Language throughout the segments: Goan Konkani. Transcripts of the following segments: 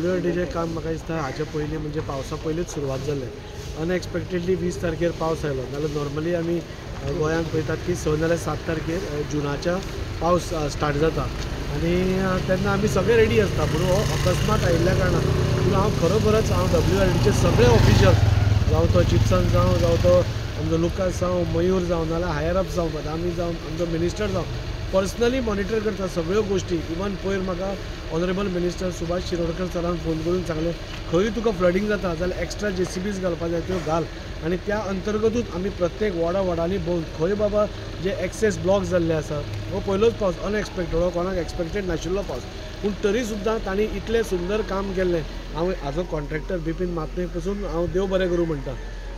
डब्ल्यू आर डीचें काम म्हाका दिसता हाचे पयलीं म्हणजे पावसा पयलींच सुरवात जालें. अनएक्सपेक्टेडली 20 तारखेर पावस आयलो, नाल्यार नॉर्मली आमी गोंयांत पळयतात की 6 नाल्यार 7 तारखेर जुनाच्या पावस स्टार्ट जाता आनी तेन्ना आमी सगळे रेडी आसता. पूण हो अकस्मात आयिल्ल्या कारणान पूण हांव खरोखरच हांव डब्ल्यू आर डीचे सगळे ऑफिशल्स जावं तो जिप्सन जावं, जावं तो आमचो लुकास जावं, मयूर जावं, नाल्यार हायर अप जावं, बदामी जावं, आमचो मिनिस्टर जावं, पर्सनली मॉनिटर करता सगळ्यो गोश्टी. इवन पयर म्हाका ऑनरेबल मिनिस्टर सुभाष शिरोडकर सरान फोन करून सांगलें खंय तुका फ्लडींग जाता जाल्यार एक्स्ट्रा जेसीबीज घालपा जाय त्यो घाल. आनी त्या अंतर्गतूच आमी प्रत्येक वॉर्डा वॉर्डांनी भोंवन खंय बाबा जे एक्सेस ब्लॉक जाल्ले आसा, हो पयलोच पावस अनएक्सपेक्टेड, हो कोणाक एक्सपेक्टेड नाशिल्लो पावस, पूण तरी सुद्दां तांणी इतलें सुंदर काम केल्लें. हांव हाजो कॉन्ट्रॅक्टर बिपीन मात्रे पसून हांव देव बरें करूं म्हणटा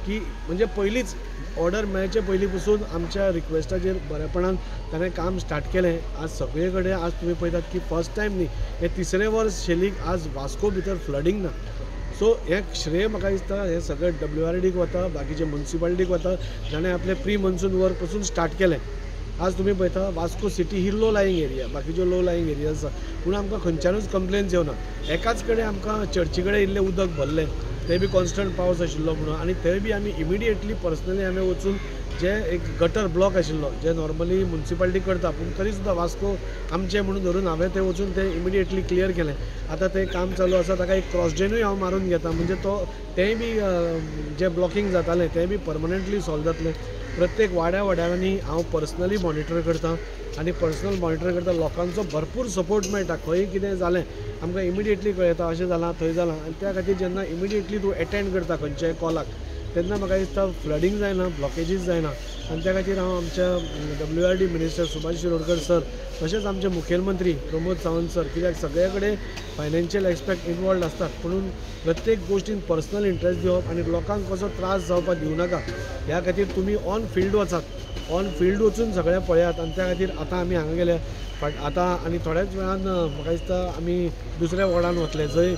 की म्हणजे पयलींच ऑर्डर मेळचे पयलीं पसून आमच्या रिक्वेस्टाचेर बरेपणान ताणें काम स्टार्ट केलें. आज सगळे कडेन आज तुमी पळयतात की फर्स्ट टायम न्ही, हें तिसरें वर्स शेलीक आज वास्को भितर फ्लडींग ना. सो हें श्रेय म्हाका दिसता हें सगळें डब्ल्यू आर डीक वता, बाकीचे मुन्सिपालिटीक वता, जाणें आपलें प्री मॉन्सून वर्क पसून स्टार्ट केलें. आज तुमी पळयता वास्को सिटी ही लो लायींग एरिया, बाकीच्यो लो लायींग एरिया आसा, पूण आमकां खंयच्यानूच कंप्लेन्स येवना. एकाच कडेन आमकां चर्ची कडेन इल्लें उदक भरलें, तें बी कॉन्स्टंट पावस आशिल्लो म्हणून, आनी थंय बी आमी इमिडिएटली पर्सनली आमी वचून जे एक गटर ब्लॉक आशिल्लो जे नॉर्मली मुन्सिपालिटी करता पूण तरी सुद्दां वास्को आमचें म्हणून धरून हांवें तें वचून तें इमिडिएटली क्लियर केलें. आतां तें काम चालू आसा, ताका एक क्रॉस ड्रेनूय हांव मारून घेता, म्हणजे तो तेंय बी जें ब्लॉकींग जातालें तें बी परमनंटली सॉल्व जातलें. प्रत्येक वाड्या वाड्यांनी हांव पर्सनली मॉनिटर करता आनी पर्सनल मॉनिटर करता, लोकांचो भरपूर सपोर्ट मेळटा. खंय कितें जालें आमकां इमिडिएटली कळयता, अशें जालां थंय जालां, आनी त्या खातीर जेन्ना इमिडिएटली तूं एटेंड करता खंयच्याय कॉलाक तेन्ना म्हाका दिसता फ्लडींग जायना, ब्लॉकेजीस जायना. आनी त्या खातीर हांव आमच्या W R D minister Subhash Shirodkar sir तशेंच आमचे मुखेलमंत्री प्रमोद सावंत सर, कित्याक सगळे कडेन फायनान्शियल एस्पेक्ट इनवॉल्ड आसतात, पूण प्रत्येक गोश्टीन पर्सनल इंट्रस्ट दिवप आनी लोकांक कसो त्रास जावपाक दिवं नाका ह्या खातीर तुमी ऑन फिल्ड वचात, ऑन फिल्ड वचून सगळें पळयात. आनी त्या खातीर आतां आमी हांगा गेले आतां आनी थोड्याच वेळान म्हाका दिसता आमी दुसऱ्या वॉर्डान वतले जंय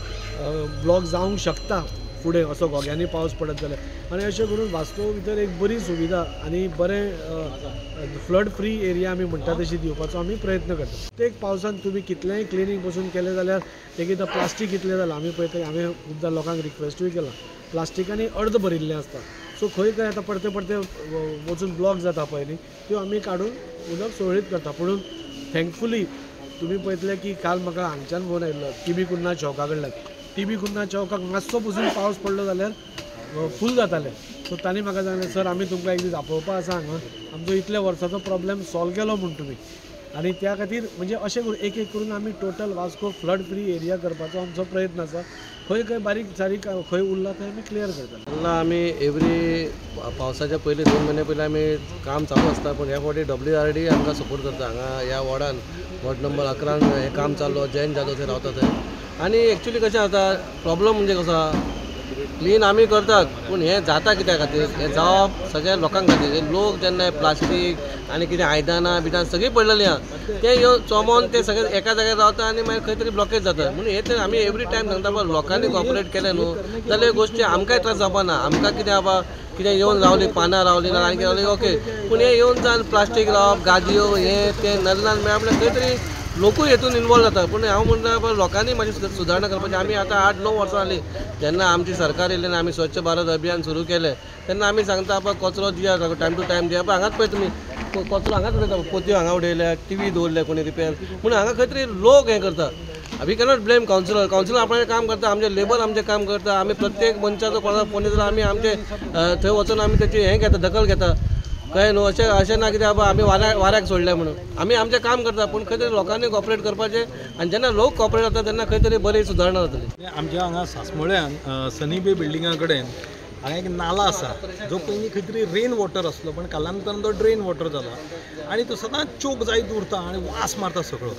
ब्लॉक जावंक शकता फुडें असो घोग्यांनी पावस पडत जाल्यार. आनी अशें करून वास्को भितर एक बरी सुविधा आनी बरें फ्लड फ्री एरिया आमी म्हणटा तशी दिवपाचो आमी प्रयत्न करता. प्रत्येक पावसान तुमी कितलेंय क्लिनींग पसून केलें जाल्यार एकदां प्लास्टीक कितलें जालां आमी पळयता, हांवें खुबदां लोकांक रिक्वेस्टूय केलां, प्लास्टिकांनी अर्द भरिल्लें आसता. सो खंय खंय आतां परते परते वचून ब्लॉक जाता पळय न्ही, त्यो आमी काडून उदक सुरळीत करता. पूण थँकफुली तुमी पळयतले की काल म्हाका हांगच्यान फोन आयिल्लो टीबी कुन्ना चौका कडल्यान, टीबी कुन्ना चौकाक मातसो पसून पावस पडलो जाल्यार फूल जातालें. सो तांणी म्हाका सांगलें सर आमी तुमकां एक दीस आपोवपा आसा हांगा, आमचो इतल्या वर्साचो प्रॉब्लेम सॉल्व केलो म्हूण तुमी. आनी त्या खातीर म्हणजे अशें करून एक एक करून आमी total Vasco flood free area करपाचो आमचो प्रयत्न आसा. खंय खंय बारीक सारीक खंय उरला थंय आमी क्लियर करता. तेन्ना आमी एवरी पावसाच्या पयलीं 2 म्हयने पयलीं आमी काम चालू आसता, पूण ह्या फावटी डब्ल्यू आर डी आमकां सपोर्ट करता. हांगा ह्या वॉर्डान वॉर्ड नंबर 11 हें काम चालू, जैन जाधव थंय रावता थंय. आनी एक्चुली कशें जाता प्रॉब्लम म्हणजे कसो आहा, क्लीन आमी करतात पूण हें जाता कित्या खातीर, हें जावप सगळ्या लोकां खातीर. लोक जेन्ना प्लास्टीक आनी कितें आयदनां बिदां सगळीं पडलेलीं आहा तें येवन चोमोन ते सगळे एका जाग्यार रावता आनी मागीर खंय तरी ब्लॉकेज जाता. म्हणून हें तर आमी एवरी टायम सांगता बाबा लोकांनी कॉपरेट केलें न्हू जाल्यार ह्यो गोश्टी आमकांय त्रास जावपा ना. आमकां कितें बाबा कितें येवन रावली पानां रावली ना आनी कितें रावली ओके, पूण हें येवन जावन प्लास्टीक रावप गादयो हें तें नल्लान मेळप म्हणल्यार खंय तरी लोकूय हेतून इनवॉल्व जाता. पूण हांव म्हणटा लोकांनी मातशी सुदारणा करपाची. आमी आतां 8-9 वर्सां जालीं जेन्ना आमची सरकार येयली आनी आमी स्वच्छ भारत अभियान सुरू केलें तेन्ना आमी सांगता बाबा कचरो दिया, टायम टू टायम दिया. पण हांगाच पळय तुमी कचरो हांगाच उडयता, पोतयो हांगा उडयल्या, टिवी दवरल्या कोणी रिपेर, पूण हांगा खंय तरी लोक हें करता. We cannot blame councillor, councillor आपणाचें काम करता, आमचे लेबर आमचें काम करता. आमी प्रत्येक मनशाचो कोणाचो फोन येता आमी आमचे थंय वचून आमी तेची हें घेता, दखल घेता. कळ्ळें न्हू, अशें अशें ना कितें बाबा आमी वाऱ्याक सोडल्या म्हणून आमी आमचें काम करता, पूण खंय तरी लोकांनी कॉपरेट करपाचें आनी जेन्ना लोक कॉपरेट जाता तेन्ना खंय तरी बरी सुदारणा जातली. आमच्या हांगा सासमोळ्यान सनी बे बिल्डिंगा कडेन हांगा एक नाला आसा जो पयलीं खंय तरी रेन वॉटर आसलो, पण कालांतरान तो ड्रेन वॉटर जाला आनी तो सदांच चोक जायत उरता आनी वास मारता सगळो.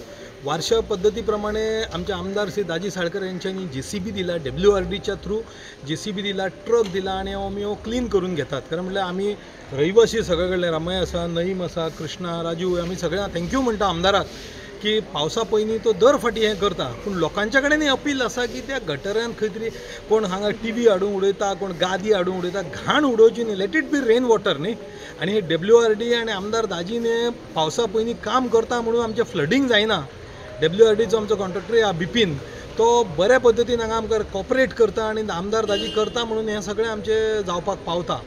वारशा पद्दती प्रमाणे आमचे आमदार श्री दाजी साळकर यांच्यानी जेसीबी दिला, डब्ल्यू आर डीच्या थ्रू जेसीबी दिला, ट्रक दिला आनी आमी हो क्लीन करून घेतात. कारण म्हणल्यार आमी रहिवासी सगळे कडले, रामय आसा, नईम आसा, कृष्णा, राजू, आमी सगळ्यांक thank you म्हणटा आमदाराक की पावसा पयलीं तो दर फाटी हें करता. पूण लोकांच्या कडेनय अपील आसा की त्या गटरान खंय तरी कोण हांगा टिवी हाडून उडयता, कोण गादी हाडून उडयता, घाण उडोवची न्ही, let it be rain water न्ही. आनी हे डब्ल्यू आर डी आनी आमदार दाजीने पावसा पयलीं काम करता म्हणून आमचें फ्लडींग जायना. डब्ल्यू आर डीचो आमचो कॉन्ट्रॅक्टर आहा बिपीन, तो बऱ्या पद्दतीन हांगा आमकां कॉपरेट करता आनी आमदार ताजी करता म्हणून हें सगळें आमचें जावपाक पावता.